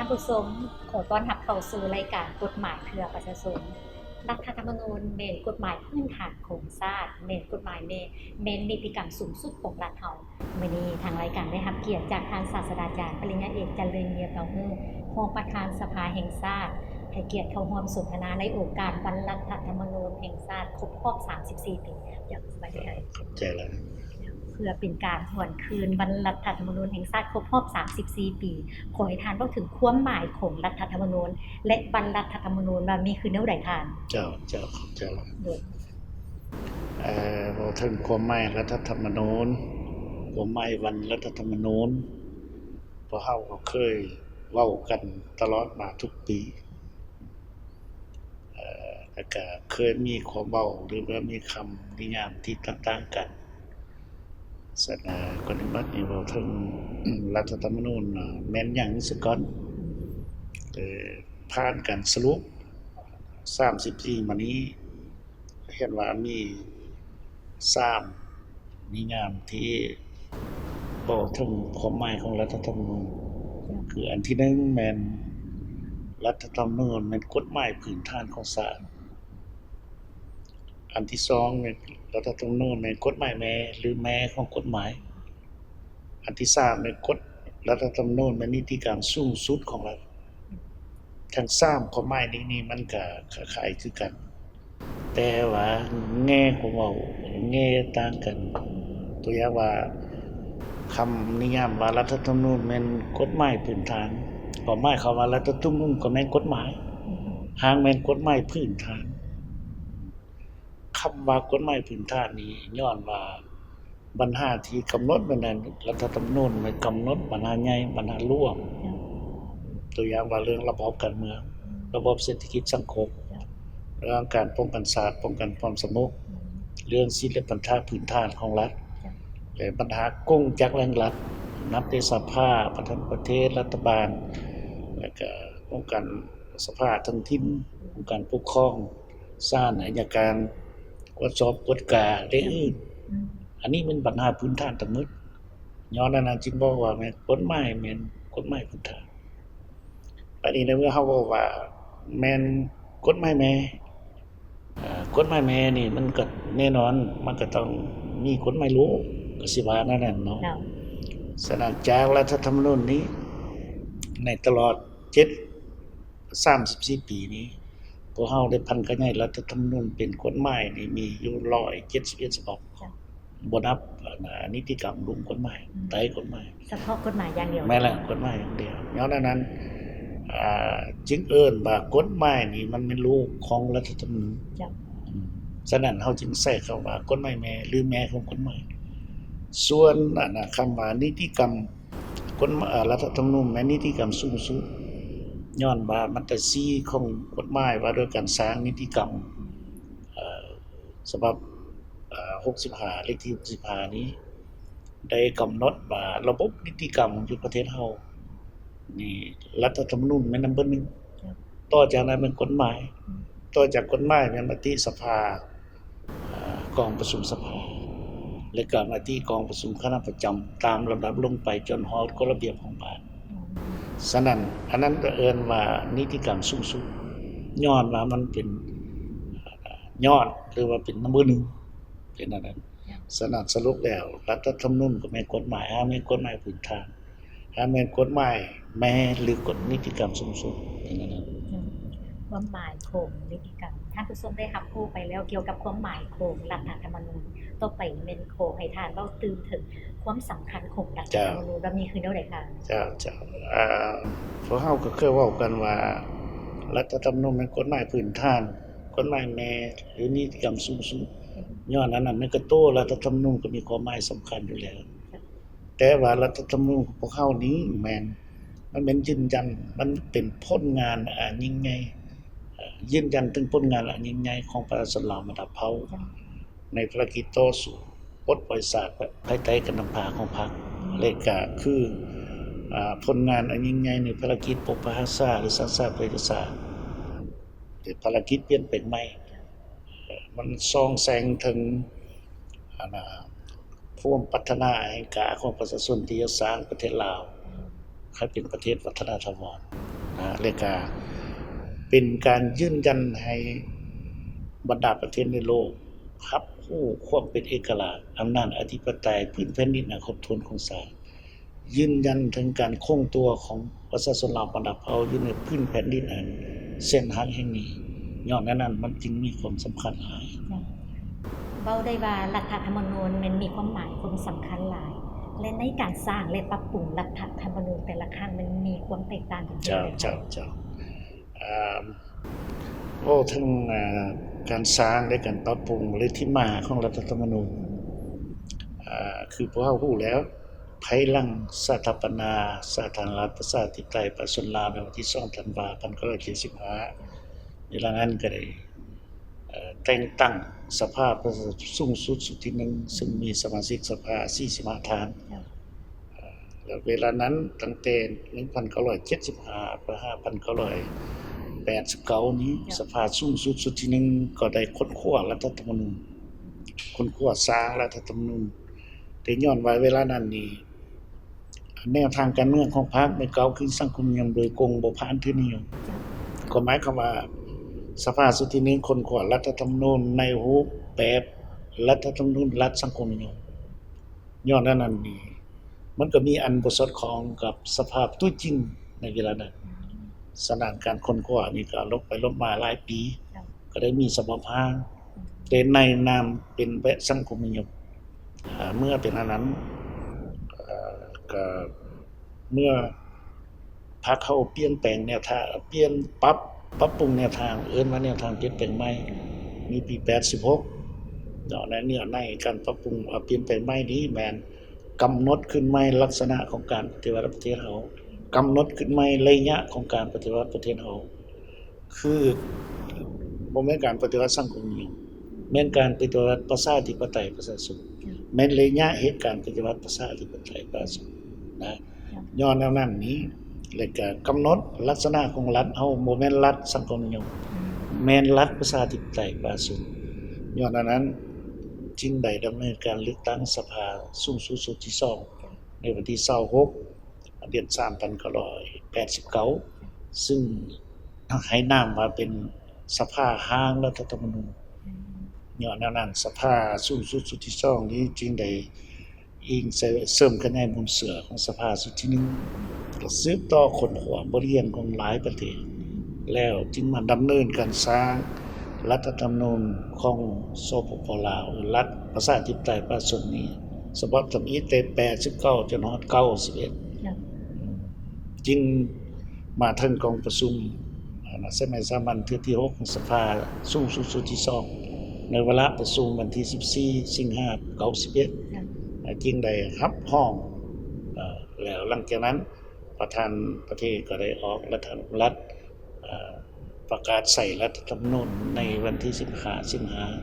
ຜູ້ຊົມ, ຂໍຕ້ອນຮັບເຂົ້າສູ່ລາຍການກົດໝາຍເພື່ອປະຊາຊົນ. ລັດຖະທຳມະນູນແມ່ນກົດໝາຍພື້ນຖານຂອງຊາດ, ແມ່ນກົດໝາຍແມ່, ແມ່ນນິຕິກຳສູງສຸດຂອງລັດເຮົາ. ມື້ນີ້ທາງລາຍການໄດ້ຮັບກຽດຈາກທ່ານສາດສະດາຈານ ປະລິນຍາເອກ ຈະເລີນ ເຍຍເຕົ້າຮູ້ ຮອງປະທານສະພາແຫ່ງຊາດ ໃຫ້ກຽດເຂົ້າຮ່ວມສົນທະນາໃນໂອກາດວັນລັດຖະທຳມະນູນແຫ່ງຊາດຄົບຮອບສາມສິບສີ່ປີ. ຢາກສະບາຍດີ. ຂອບໃຈຫຼາຍ. ເພື່ອເປັນການຫວນຄືນວັນລັດຖະທຳມະນູນແຫ່ງຊາດຄົບຮອບສາມສິບສີ່ປີ, ຂໍໃຫ້ທ່ານເວົ້າເຖິງຄວາມໝາຍຂອງລັດຖະທຳມະນູນ ແລະ ວັນລັດຖະທຳມະນູນວ່າມີຄືແນວໃດທ່ານ? ເຈົ້າ, ເຈົ້າ, ຂອບໃຈຫຼາຍ. ໂດຍ. ເອີ, ເວົ້າເຖິງຄວາມໝາຍລັດຖະທຳມະນູນ, ຄວາມໝາຍວັນລັດຖະທຳມະນູນ, ພວກເຮົາກໍເຄີຍເວົ້າກັນຕະຫຼອດມາທຸກປີ. ເອີ, ແລ້ວກະເຄີຍມີຄວາມເວົ້າ ຫຼືວ່າມີຄຳນິຍາມທີ່ຕ່າງໆກັນ. ສະນັ້ນ ກ່ອນອື່ນບັດນີ້ເວົ້າເຖິງລັດຖະທຳມະນູນ ແມ່ນຫຍັງຊະກ່ອນ. ເອີ, ຜ່ານການສະຫຼຸບສາມສິບປີມານີ້ ເຫັນວ່າມີສາມນິຍາມທີ່ເວົ້າເຖິງຄວາມໝາຍຂອງລັດຖະທຳມະນູນ. ຄືອັນທີໜຶ່ງແມ່ນລັດຖະທຳມະນູນແມ່ນກົດໝາຍພື້ນຖານຂອງຊາດ. ອັນທີສອງແມ່ນລັດຖະທຳມະນູນແມ່ນກົດໝາຍແມ່ ຫຼື ແມ່ຂອງກົດໝາຍ. ອັນທີສາມແມ່ນກົດ ລັດຖະທຳມະນູນແມ່ນນິຕິກຳສູງສຸດຂອງລັດ. ທັງສາມຄວາມໝາຍນີ້ ນີ້ມັນກະຄ້າຍໆຄືກັນ, ແຕ່ວ່າແງ່ຄວາມເວົ້າແງ່ຕ່າງກັນ. ຕົວຢ່າງວ່າ ຄຳນິຍາມວ່າລັດຖະທຳມະນູນແມ່ນກົດໝາຍພື້ນຖານ, ກໍໝາຍຄວາມວ່າລັດຖະທຳມະນູນກໍແມ່ນກົດໝາຍ, ຫາກແມ່ນກົດໝາຍພື້ນຖານ. ຄຳວ່າກົດໝາຍພື້ນຖານນີ້ ຍ້ອນວ່າບັນຫາທີ່ກຳນົດໄວ້ໃນລັດຖະທຳມະນູນ ມັນກຳນົດບັນຫາໃຫຍ່, ບັນຫາຫຼວງ. ຕົວຢ່າງວ່າເລື່ອງລະບອບການເມືອງ, ລະບອບເສດຖະກິດສັງຄົມ, ເລື່ອງການປ້ອງກັນຊາດ, ປ້ອງກັນຄວາມສະຫງົບ, ເລື່ອງສິດ ແລະ ບັນຫາພື້ນຖານຂອງລັດ, ແລະ ບັນຫາກົງຈັກແຫ່ງລັດ, ນັບແຕ່ສະພາ, ປະທານປະເທດ, ລັດຖະບານ, ແລະ ກະອົງການສະພາທ້ອງຖິ່ນ, ອົງການປົກຄອງ, ສານ, ອັຍການ, ກວດສອບກວດກາ ແລະ ອື່ນ. ອັນນີ້ແມ່ນບັນຫາພື້ນຖານທັງໝົດ. ຍ້ອນນັ້ນນະ ຈຶ່ງບອກວ່າແມ່ນກົດໝາຍ ແມ່ນກົດໝາຍພື້ນຖານ. ບາດນີ້ໃນເມື່ອເຮົາເວົ້າວ່າແມ່ນກົດໝາຍແມ່, ເອີ, ກົດໝາຍແມ່ນີ້ມັນກໍແນ່ນອນ, ມັນກໍຕ້ອງມີກົດໝາຍລູກ, ກໍຊິວ່າແນວນັ້ນເນາະ. ສະນັ້ນ ຈາກລັດຖະທຳມະນູນນີ້ ໃນຕະຫຼອດເຈັດ ສາມສິບສີ່ປີນີ້ ພວກເຮົາໄດ້ຜັນຂະຫຍາຍລັດຖະທຳມະນູນເປັນກົດໝາຍນີ້ມີຢູ່ຮ້ອຍເຈັດສິບເອັດສະບັບ. ບໍ່ນັບ ອັນ ນິຕິກຳລຸ່ມກົດໝາຍ, ອືມ ໃຕ້ກົດໝາຍ. ສະເພາະກົດໝາຍຢ່າງດຽວ? ແມ່ນແລ້ວ, ກົດໝາຍຢ່າງດຽວ. ຍ້ອນອັນນັ້ນ ອ່າ ຈຶ່ງເອີ້ນວ່າກົດໝາຍນີ້ມັນແມ່ນລູກຂອງລັດຖະທຳມະນູນ. ເຈົ້າ. ອືມ ສະນັ້ນເຮົາຈຶ່ງໃຊ້ຄຳວ່າກົດໝາຍແມ່ ຫຼື ແມ່ຂອງກົດໝາຍ. ສ່ວນ ອັນ ຄຳວ່ານິຕິກຳ ກົດ ເອີ ລັດຖະທຳມະນູນແມ່ນນິຕິກຳສູງສຸດ, ຍ້ອນວ່າມາດຕາສີ່ຂອງກົດໝາຍວ່າດ້ວຍການສ້າງນິຕິກຳ ເອີ ສະບັບ ເອີ ຫົກສິບຫ້າ ເລກທີຫົກສິບຫ້ານີ້ ໄດ້ກຳນົດວ່າລະບົບນິຕິກຳຢູ່ປະເທດເຮົານີ້ ລັດຖະທຳມະນູນແມ່ນນຳເບີໜຶ່ງ, ຕໍ່ຈາກນັ້ນແມ່ນກົດໝາຍ, ຕໍ່ຈາກກົດໝາຍແມ່ນມະຕິສະພາ ເອີ ກອງປະຊຸມສະພາ ແລະ ກໍມະຕິກອງປະຊຸມຄະນະປະຈຳ ຕາມລຳດັບລົງໄປຈົນຮອດກົດລະບຽບຂອງບາດ. ສະນັ້ນ ອັນນັ້ນກໍເອີ້ນວ່ານິຕິກຳສູງສຸດ, ຍ້ອນວ່າມັນເປັນ ຍອດ ຫຼືວ່າເປັນນຳເບີໜຶ່ງ ເປັນອັນນັ້ນ. ສະນັ້ນ ສະຫຼຸບແລ້ວ ລັດຖະທຳມະນູນກໍແມ່ນກົດໝາຍ, ຫາແມ່ນກົດໝາຍພື້ນຖານ, ຫາແມ່ນກົດໝາຍແມ່ ຫຼື ກົດນິຕິກຳສູງສຸດ ເປັນອັນນັ້ນ. ຄວາມໝາຍຂອງນິຕິກຳ ທ່ານຜູ້ຊົມໄດ້ຮັບຮູ້ໄປແລ້ວກ່ຽວກັບຄວາມໝາຍຂອງລັດຖະທຳມະນູນ. ຕໍ່ໄປແມ່ນຂໍໃຫ້ທ່ານເວົ້າຕື່ມເຖິງຄວາມສຳຄັນຂອງລັດຖະທຳມະນູນ ວ່າມີຄືແນວໃດຄະ? ເຈົ້າ, ເຈົ້າ. ອາ, ພວກເຮົາກໍເຄີຍເວົ້າກັນວ່າ ລັດຖະທຳມະນູນແມ່ນກົດໝາຍພື້ນຖານ, ກົດໝາຍແມ່ ຫຼື ນິຕິກຳສູງສຸດ. ຍ້ອນອັນນັ້ນ ໃນກະໂຕລັດຖະທຳມະນູນກໍມີຄວາມໝາຍສຳຄັນຢູ່ແລ້ວ. ແຕ່ວ່າລັດຖະທຳມະນູນຂອງພວກເຮົານີ້ແມ່ນ ມັນແມ່ນຢືນຢັນ, ມັນເປັນຜົນງານອັນຍິ່ງໃຫຍ່, ເອີ, ຢືນຢັນເຖິງຜົນງານອັນຍິ່ງໃຫຍ່ຂອງປະຊາຊົນລາວບັນດາເຜົ່າ ໃນພາລະກິດຕໍ່ສູ້ປົດປ່ອຍຊາດພາຍໃຕ້ການນຳພາຂອງພັກ ແລະ ກະຄື ອາ ຜົນງານອັນຍິ່ງໃຫຍ່ໃນພາລະກິດປົກປັກຮັກສາ ຫຼື ສ້າງສາປະເທດຊາດ ຫຼື ພາລະກິດປ່ຽນແປງໃໝ່. ມັນສ່ອງແສງເຖິງ ອັນນ່າ ຄວາມປາດຖະໜາແຫ່ງກາຂອງປະຊາຊົນທີ່ຈະສ້າງປະເທດລາວໃຫ້ເປັນປະເທດວັດທະນະຖາວອນ. ແລະກະເປັນການຢືນຢັນໃຫ້ບັນດາປະເທດໃນໂລກຮັບຮູ້ຄວາມເປັນເອກະລາດ, ອຳນາດອະທິປະໄຕ, ພື້ນແຜ່ນດິນອັນຄົບຖ້ວນຂອງຊາດ, ຢືນຢັນເຖິງການຄົງຕົວຂອງປະຊາຊົນລາວບັນດາເຜົ່າຢູ່ໃນພື້ນແຜ່ນດິນອັນແສນຮັກແຫ່ງນີ້. ຍ້ອນແນວນັ້ນມັນຈຶ່ງມີຄວາມສຳຄັນຫຼາຍ. ເວົ້າໄດ້ວ່າລັດຖະທຳມະນູນແມ່ນມີຄວາມໝາຍຄວາມສຳຄັນຫຼາຍ ແລະໃນການສ້າງ ແລະປັບປຸງລັດຖະທຳມະນູນແຕ່ລະຄັ້ງ ມັນມີຄວາມແຕກຕ່າງກັນ. ເຈົ້າ ເຈົ້າ ເຈົ້າ. ເວົ້າເຖິງ ເອີ ການສ້າງ ແລະການປັບປຸງ ຫຼືທີ່ມາຂອງລັດຖະທຳມະນູນ ເອີ ຄືພວກເຮົາຮູ້ແລ້ວ ພາຍຫຼັງສະຖາປະນາສາທາລະນະລັດປະຊາທິປະໄຕປະຊາຊົນລາວໃນວັນທີສອງທັນວາ ໜຶ່ງພັນເກົ້າຮ້ອຍເຈັດສິບຫ້າ ເວລານັ້ນກໍໄດ້ ເອີ ແຕ່ງຕັ້ງສະພາປະຊາຊົນສູງສຸດຊຸດທີໜຶ່ງ ຊຶ່ງມີສະມາຊິກສະພາສີ່ສິບຫ້າທ່ານ. ເອີ ແລ້ວເວລານັ້ນ ຕັ້ງແຕ່ໜຶ່ງພັນເກົ້າຮ້ອຍເຈັດສິບຫ້າ ໄປຫາໜຶ່ງພັນເກົ້າຮ້ອຍແປດສິບເກົ້ານີ້ ສະພາສູງສຸດຊຸດທີໜຶ່ງກໍໄດ້ຄົ້ນຄວ້າລັດຖະທຳມະນູນ, ຄົ້ນຄວ້າສ້າງລັດຖະທຳມະນູນ. ແຕ່ຍ້ອນວ່າເວລານັ້ນນີ້ ແນວທາງການເມືອງຂອງພັກໄດ້ກ້າວຂຶ້ນສັງຄົມນິຍົມໂດຍກົງ, ບໍ່ຜ່ານທຶນນິຍົມ. ກໍໝາຍຄວາມວ່າ ສະພາຊຸດທີໜຶ່ງຄົ້ນຄວ້າລັດຖະທຳມະນູນໃນຮູບແບບລັດຖະທຳມະນູນລັດສັງຄົມນິຍົມ. ຍ້ອນອັນນັ້ນນີ້ ມັນກໍມີອັນບໍ່ສອດຄ່ອງກັບສະພາບຕົວຈິງໃນເວລານັ້ນ. ສະນັ້ນ ການຄົ້ນຄວ້ານີ້ກໍຫຼົບໄປຫຼົບມາຫຼາຍປີ, ກໍໄດ້ມີສະບັບຮ່າງ ແຕ່ໃນນາມເປັນແບບສັງຄົມນິຍົມ. ເມື່ອເປັນອັນນັ້ນ ກໍເມື່ອພັກເຮົາປ່ຽນແປງແນວທາງ, ປ່ຽນ ປັບ ປັບປຸງແນວທາງ, ເອີ້ນວ່າແນວທາງປ່ຽນແປງໃໝ່ ໃນປີແປດສິບຫົກເນາະ. ໃນເນື້ອໃນການປັບປຸງ ເອີ ປ່ຽນແປງໃໝ່ນີ້ ແມ່ນກຳນົດຂຶ້ນໃໝ່ລັກສະນະຂອງການປະຕິວັດປະເທດເຮົາ, ກຳນົດຂຶ້ນໃໝ່ໄລຍະຂອງການປະຕິວັດປະເທດເຮົາ. ຄືບໍ່ແມ່ນການປະຕິວັດສັງຄົມນິຍົມ, ແມ່ນການປະຕິວັດປະຊາທິປະໄຕປະຊາຊົນ, ແມ່ນໄລຍະເຫດການປະຕິວັດປະຊາທິປະໄຕປະຊາຊົນນະ. ຍ້ອນແນວນັ້ນນີ້ ແລະກະກຳນົດລັກສະນະຂອງລັດເຮົາ ບໍ່ແມ່ນລັດສັງຄົມນິຍົມ, ແມ່ນລັດປະຊາທິປະໄຕປະຊາຊົນ. ຍ້ອນອັນນັ້ນ ຈຶ່ງໄດ້ດຳເນີນການເລືອກຕັ້ງສະພາສູງສຸດຊຸດທີສອງ ໃນວັນທີຊາວຫົກ ເດືອນສາມ ໜຶ່ງພັນເກົ້າຮ້ອຍແປດສິບເກົ້າ ຊຶ່ງໃຫ້ນາມວ່າເປັນສະພາຮ່າງລັດຖະທຳມະນູນ. ຍ້ອນແນວນັ້ນ ສະພາສູງສຸດຊຸດທີສອງນີ້ຈຶ່ງໄດ້ອີງເສີມຂະຫຍາຍມູນເຊື້ອຂອງສະພາຊຸດທີໜຶ່ງ ແລະ ສືບຕໍ່ຄົ້ນຄວ້າບົດຮຽນຂອງຫຼາຍປະເທດ ແລ້ວຈຶ່ງມາດຳເນີນການສ້າງລັດຖະທຳມະນູນຂອງ ສປປ ລາວ ລັດປະຊາທິປະໄຕປະຊາຊົນນີ້ ສະບັບທຳອິດແຕ່ແປດສິບເກົ້າຈົນຮອດເກົ້າສິບເອັດ ຈຶ່ງມາເຖິງກອງປະຊຸມ ສະໄໝສາມັນເທື່ອທີຫົກ ຂອງສະພາສູງສຸດຊຸດທີສອງ ໃນວາລະປະຊຸມວັນທີສິບສີ່ ສິງຫາ ເກົ້າສິບເອັດ ຈຶ່ງໄດ້ຮັບຮອງ ແລ້ວຫຼັງຈາກນັ້ນ ປະທານປະເທດກໍໄດ້ອອກລັດຖະ ລັດ ເອີ ປະກາດໃຊ້ລັດຖະທຳມະນູນໃນວັນທີສິບຫ້າ ສິງຫາ ໜຶ່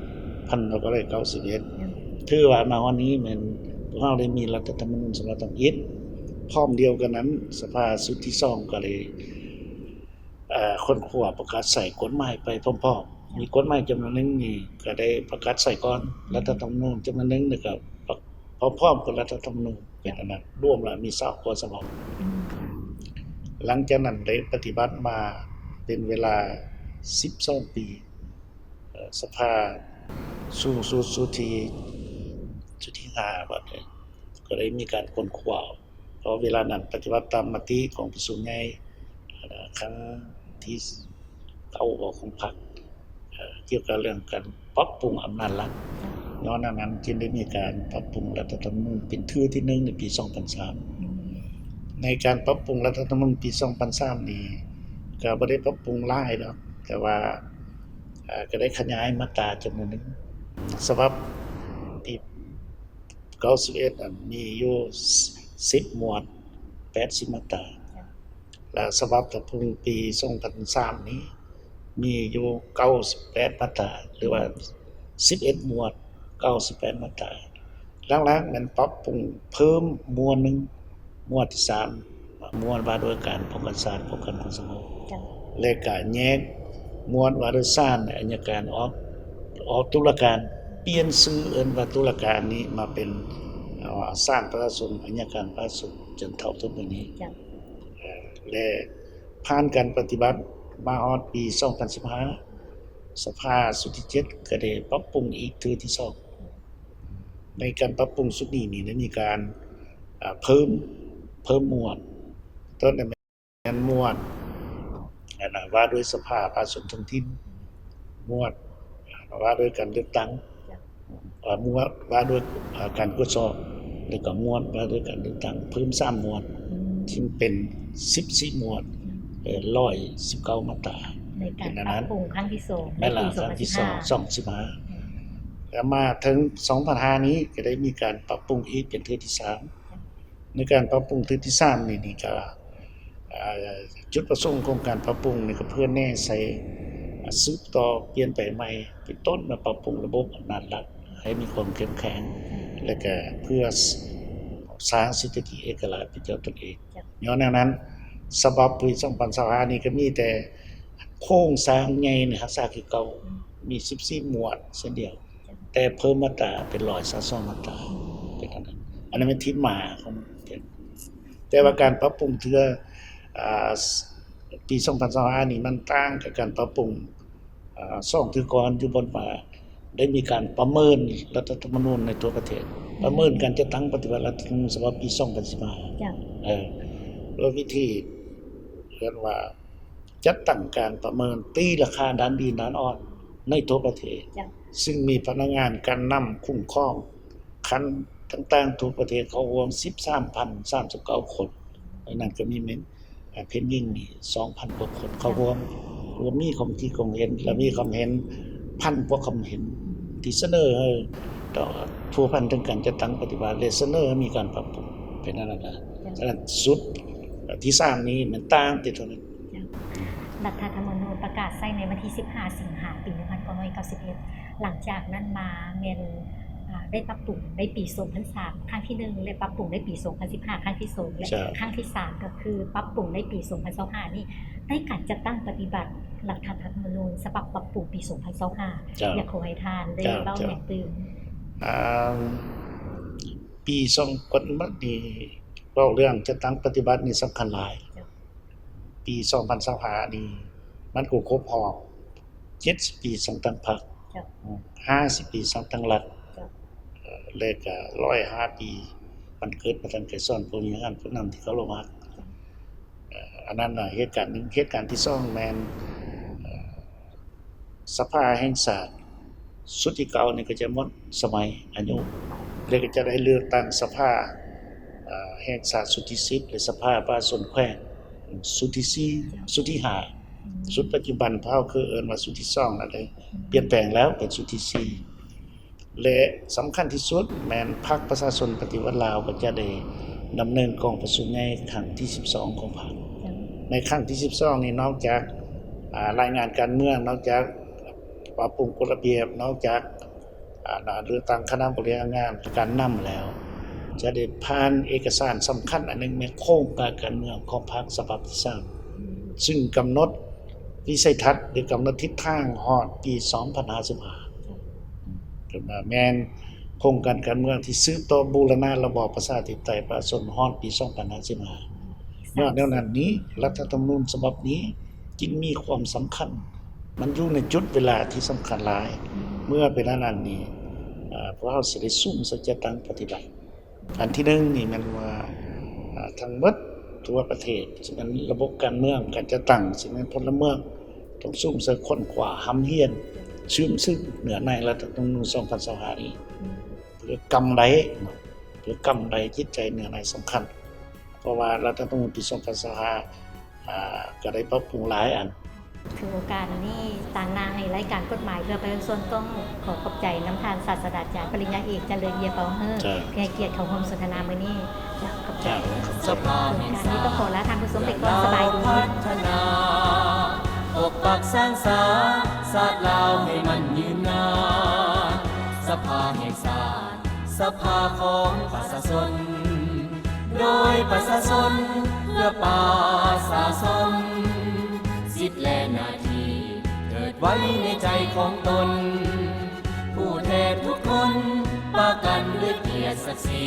ງພັນເກົ້າຮ້ອຍເກົ້າສິບເອັດ ຖືວ່າມາຮອດນີ້ແມ່ນພວກເຮົາໄດ້ມີລັດຖະທຳມະນູນສຳລັບທຳອິດ. ພ້ອມດຽວກັນນັ້ນ ສະພາຊຸດທີສອງກໍໄດ້ ເອີ ຄົ້ນຄວ້າປະກາດໃຊ້ກົດໝາຍໄປພ້ອມໆ ມີກົດໝາຍຈຳນວນໜຶ່ງນີ້ກໍໄດ້ປະກາດໃຊ້ກ່ອນ ລັດຖະທຳມະນູນຈຳນວນໜຶ່ງ ແລ້ວກໍ ພ້ອມໆກັບລັດຖະທຳມະນູນ ເປັນອັນນັ້ນ ລວມແລ້ວມີຊາວກວ່າສະບັບ. ຫຼັງຈາກນັ້ນໄດ້ປະຕິບັດມາເປັນເວລາສິບສອງປີ ເອີ ສະພາສູງສຸດຊຸດທີ ຊຸດທີຫ້າ ບັດນີ້ກໍໄດ້ມີການຄົ້ນຄວ້າ ເພາະເວລານັ້ນປະຕິບັດຕາມມະຕິກອງປະຊຸມໃຫຍ່ ຄັ້ງທີເກົ້າຂອງພັກ ເອີ ກ່ຽວກັບເລື່ອງການປັບປຸງອຳນາດລັດ. ຍ້ອນອັນນັ້ນຈຶ່ງໄດ້ມີການປັບປຸງລັດຖະທຳມະນູນເປັນເທື່ອທີໜຶ່ງໃນປີສອງພັນສາມ. ໃນການປັບປຸງລັດຖະທຳມະນູນປີສອງພັນສາມນີ້ ກໍບໍ່ໄດ້ປັບປຸງຫຼາຍດອກ ແຕ່ວ່າ ເອີ ກໍໄດ້ຂະຫຍາຍມາດຕາຈຳນວນໜຶ່ງ. ສະບັບປີເກົ້າສິບເອັດນັ້ນມີຢູ່ສິບໝວດ ແປດສິບມາດຕາ. ແລະ ສະບັບປັບປຸງປີສອງພັນສາມນີ້ ມີຢູ່ເກົ້າສິບແປດມາດຕາ ຫຼືວ່າສິບເອັດໝວດ ເກົ້າສິບແປດມາດຕາ. ຫຼັກໆແມ່ນປັບປຸງເພີ່ມໝວດໜຶ່ງ, ໝວດທີສາມ ໝວດວ່າດ້ວຍການປ້ອງກັນຊາດ, ປ້ອງກັນຄວາມສະຫງົບ ເຈົ້າ ແລະ ກະແຍກໝວດວ່າດ້ວຍສານ, ອັຍການອອກ, ອອກຕຸລາການ, ປ່ຽນຊື່ເອີ້ນວ່າຕຸລາການນີ້ມາເປັນ ເອີ ສານປະຊາຊົນ, ອັຍການປະຊາຊົນ ຈົນເທົ່າທຸກມື້ນີ້ ເຈົ້າ ເອີ ແລະ ຜ່ານການປະຕິບັດມາຮອດປີສອງພັນສິບຫ້າ ສະພາຊຸດທີເຈັດກໍໄດ້ປັບປຸງອີກເທື່ອທີສອງ. ໃນການປັບປຸງຊຸດນີ້ນີ້ໄດ້ມີການ ອາ ເພີ່ມ ເພີ່ມໝວດ ຕົ້ນແມ່ນໝວດ ອັນ ວ່າດ້ວຍສະພາປະຊາຊົນທ້ອງຖິ່ນ, ໝວດ ວ່າດ້ວຍການເລືອກຕັ້ງ, ເອີ ໝວດວ່າດ້ວຍ ເອີ ການກວດສອບ ແລ້ວກໍໝວດວ່າດ້ວຍການເລືອກຕັ້ງ ເພີ່ມສາມໝວດ ອືມ ຈຶ່ງເປັນສິບສີ່ໝວດ ເອີ ຮ້ອຍສິບເກົ້າມາດຕາ ໃນການປັບປຸງຄັ້ງທີສອງ ແມ່ນລະ ໃນປີ ຄັ້ງທີສອງ ສອງພັນສິບຫ້າ ແລ້ວມາເຖິງສອງພັນຫ້ານີ້ ກໍໄດ້ມີການປັບປຸງອີກເປັນເທື່ອທີສາມ. ໃນການປັບປຸງເທື່ອທີສາມນີ້ ນີ້ກໍ ເອີ ຈຸດປະສົງຂອງການປັບປຸງນີ້ກໍເພື່ອແນໃສ່ ອາ ສືບຕໍ່ປ່ຽນແປງໃໝ່ ເປັນຕົ້ນວ່າປັບປຸງລະບົບອຳນາດລັດໃຫ້ມີຄວາມເຂັ້ມແຂງ ແລະກະເພື່ອ ສ- ສ້າງເສດຖະກິດເອກະລາດເປັນເຈົ້າຕົນເອງ. ຍ້ອນແນວນັ້ນ ສະບັບປີສອງພັນຊາວຫ້ານີ້ກໍມີແຕ່ໂຄງສ້າງໃຫຍ່ໃນຮັກສາຄືເກົ່າ ມີສິບສີ່ໝວດເຊັ່ນດຽວ ແຕ່ເພີ່ມມາດຕາເປັນຮ້ອຍຊາວສອງມາດຕາ ເປັນອັນນັ້ນ ອັນນັ້ນແມ່ນທີ່ມາຂອງມັນ. ແຕ່ວ່າການປັບປຸງເທື່ອ ອາ ປີສອງພັນຊາວຫ້ານີ້ມັນຕ່າງກັບການປັບປຸງ ອາ ສອງເທື່ອກ່ອນ ຢູ່ບ່ອນວ່າໄດ້ມີການປະເມີນລັດຖະທຳມະນູນໃນທົ່ວປະເທດ ປະເມີນການຈັດຕັ້ງປະຕິບັດລັດຖະທຳມະນູນສະບັບປີສອງພັນສິບຫ້າ ເຈົ້າ ເອີ ແລ້ວວິທີ ເອີ້ນວ່າ ຈັດຕັ້ງການປະເມີນຕີລາຄາດ້ານດີດ້ານອ່ອນໃນທົ່ວປະເທດ ເຈົ້າ ຊຶ່ງມີພະນັກງານການນຳຄຸ້ມຄອງຂັ້ນຕ່າງໆທົ່ວປະເທດເຂົ້າຮ່ວມສິບສາມພັນສາມສິບເກົ້າຄົນ ໃນນັ້ນກໍມີແມ່ນ ອາ ເພນຍິງນີ້ສອງພັນກວ່າຄົນເຂົ້າຮ່ວມ ລວມມີຄວາມຄິດຄວາມເຫັນ ແລະມີຄວາມເຫັນພັນກວ່າຄວາມເຫັນ ທີ່ສະເໜີໃຫ້ຕໍ່ພົວພັນເຖິງການຈັດຕັ້ງປະຕິບັດ ແລະສະເໜີໃຫ້ມີການປັບປຸງ ເປັນອັນນັ້ນລະ. ສະນັ້ນ ຊຸດທີສາມນີ້ມັນຕ່າງແຕ່ຕົວນັ້ນ. ເຈົ້າ ລັດຖະທຳມະນູນປະກາດໃຊ້ໃນວັນທີສິບຫ້າ ສິງຫາ ປີໜຶ່ງພັນເກົ້າຮ້ອຍເກົ້າສິບເອັດ ຫຼັງຈາກນັ້ນມາແມ່ນ ອາ ໄດ້ປັບປຸງໃນປີສອງພັນສາມຄັ້ງທີໜຶ່ງ ແລະປັບປຸງໃນປີສອງພັນສິບຫ້າຄັ້ງທີສອງ ແລະ ເຈົ້າ ຄັ້ງທີສາມກໍຄືປັບປຸງໃນປີສອງພັນຊາວຫ້ານີ້ ໃນການຈັດຕັ້ງປະຕິບັດລັດຖະທຳມະນູນສະບັບປັບປຸງປີສອງພັນຊາວຫ້າ ເຈົ້າ ຢາກຂໍໃຫ້ທ່ານໄດ້ ເຈົ້າ ເວົ້າ ເຈົ້າ ຫຍັງຕື່ມ? ອາ ປີສອງພັນ ນີ້ ເວົ້າເລື່ອງຈັດຕັ້ງປະຕິບັດນີ້ສຳຄັນຫຼາຍ. ເຈົ້າ ປີສອງພັນຊາວຫ້ານີ້ ມັນກໍຄົບຮອບເຈັດສິບປີສ້າງຕັ້ງພັກ ເຈົ້າ ຫ້າສິບປີສ້າງຕັ້ງລັດ ເຈົ້າ ເອີ ແລະກະຮ້ອຍຫ້າປີ ວັນເກີດປະທານໄກສອນ ຜູ້ບໍລິຫານຜູ້ນຳທີ່ເຄົາລົບຮັກ. ເອີ ອັນນັ້ນນະເຫດການໜຶ່ງ. ເຫດການທີສອງແມ່ນ ເອີ ສະພາແຫ່ງຊາດຊຸດທີເກົ້ານີ້ກໍຈະໝົດສະໄໝອາຍຸ ແລະກໍຈະໄດ້ເລືອກຕັ້ງສະພາ ເອີ ແຫ່ງຊາດຊຸດທີສິບ ແລະສະພາປະຊາຊົນແຂວງຊຸດທີສີ່ ເຈົ້າ ຊຸດທີຫ້າ ອືມ ຊຸດປັດຈຸບັນພວກເຮົາຄືເອີ້ນວ່າຊຸດທີສອງນັ້ນເດ້ ອືມ ປ່ຽນແປງແລ້ວເປັນຊຸດທີສີ່ ແລະສຳຄັນທີ່ສຸດແມ່ນພັກປະຊາຊົນປະຕິວັດລາວກໍຈະໄດ້ດຳເນີນກອງປະຊຸມໃຫຍ່ຄັ້ງທີສິບສອງຂອງພັກ. ໃນຄັ້ງທີສິບສອງນີ້ ນອກຈາກ ອາ ລາຍງານການເມືອງ, ນອກຈາກປັບປຸງກົດລະບຽບ, ນອກຈາກ ອາ ເລືອກຕັ້ງຄະນະບໍລິຫານງານການນຳແລ້ວ ຈະໄດ້ຜ່ານເອກະສານສຳຄັນອັນໜຶ່ງ ແມ່ນໂຄງການການເມືອງຂອງພັກສະບັບທີສາມ ຊຶ່ງກຳນົດວິໄສທັດ ຫຼື ກຳນົດທິດທາງຮອດປີສອງພັນຫ້າສິບຫ້າ ເອີ້ນວ່າແມ່ນໂຄງການການເມືອງທີ່ສືບຕໍ່ບູລະນະລະບອບປະຊາທິປະໄຕປະຊາຊົນຮອດປີສອງພັນຫ້າສິບຫ້າ. ຍ້ອນແນວນັ້ນນີ້ ລັດຖະທຳມະນູນສະບັບນີ້ຈຶ່ງມີຄວາມສຳຄັນ ມັນຢູ່ໃນຈຸດເວລາທີ່ສຳຄັນຫຼາຍ ເມື່ອເປັນອັນນັ້ນນີ້ ອາ ພວກເຮົາຊິໄດ້ສຸມໃສ່ຈັດຕັ້ງປະຕິບັດ. ອັນທີໜຶ່ງນີ້ແມ່ນວ່າ ອາ ທັງໝົດທົ່ວປະເທດ ຊິແມ່ນລະບົບການເມືອງ ການຈັດຕັ້ງ ຊິແມ່ນພົນລະເມືອງ ຕ້ອງສຸມໃສ່ຄົ້ນຄວ້າຮ່ຳຮຽນ ຊຶມຊຶບເນື້ອໃນລັດຖະທຳມະນູນສອງພັນຊາວຫ້ານີ້ ເພື່ອກຳໄດ້ ເພື່ອກຳໄດ້ຈິດໃຈເນື້ອໃນສຳຄັນ ເພາະວ່າລັດຖະທຳມະນູນປີສອງພັນຊາວຫ້າ ອາ ກໍໄດ້ປັບປຸງຫຼາຍອັນ. ຖືໂອກາດນີ້ ຕາງໜ້າໃຫ້ລາຍການກົດໝາຍເພື່ອປະຊາຊົນ ຕ້ອງຂໍຂອບໃຈນຳທ່ານສາດສະດາຈານປະລິນຍາເອກ ຈະເລີນ ເຢຍເປົາເຮີ ເຈົ້າ ທີ່ໃຫ້ກຽດເຂົ້າຮ່ວມສົນທະນາມື້ນີ້. ເຈົ້າ ຂອບໃຈ. ເຈົ້າ ຂອບໃຈ. ໂອກາດນີ້ຕ້ອງຂໍລາທ່ານຜູ້ຊົມໄປກ່ອນ. ສະບາຍດີ. ພັດທະນາ ປົກປັກສ້າງສາ ຊາດລາວໃຫ້ມັນຍືນນານ ສະພາແຫ່ງຊາດ ສະພາຂອງປະຊາຊົນ ໂດຍປະຊາຊົນ ເພື່ອປະຊາຊົນ ສິດ ແລະ ໜ້າທີ່ເກີດໄວ້ໃນໃຈຂອງຕົນ ຜູ້ແທນທຸກຄົນ ປະກັນດ້ວຍກຽດສັກສີ